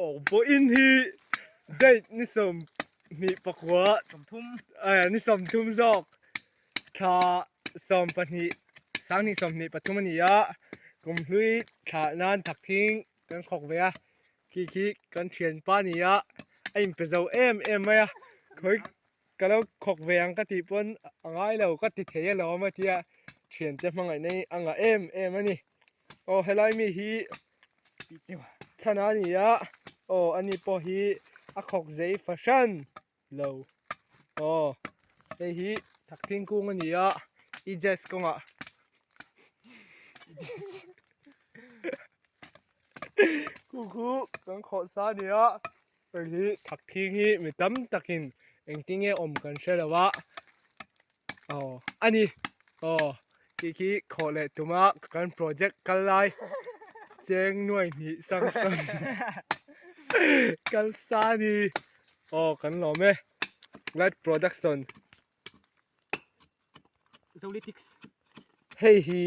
Aw vawiin hi date ni 25 eh ni 30 zawk thla 12 2023 a ni a kumhlui thlah nan thakthing kan khawk ve a khi khi kan thianpa a ni a a inpe zo em em mai a khawi ka lo khawk ve ang ka tih pawn a ngai lo ka ti thei alawm a tia thiante hmangaihna hi a ngah em em a ni aw helai mi hi chhan a ni a aw ani pawh hi a khawk zei fahran lo aw hei hi thakthing kung a ni a i jazz kawngah khu khu kan khawh sa a ni a. Hei hi thakthing hi mi tam takin engtinge awm kan hre lo a aw a ni aw tih khi khawh leh tuma kan project kal lai cheng nuai hnih sang sang kal sa a ni aw kan lawm e light production Zolitics hei hi.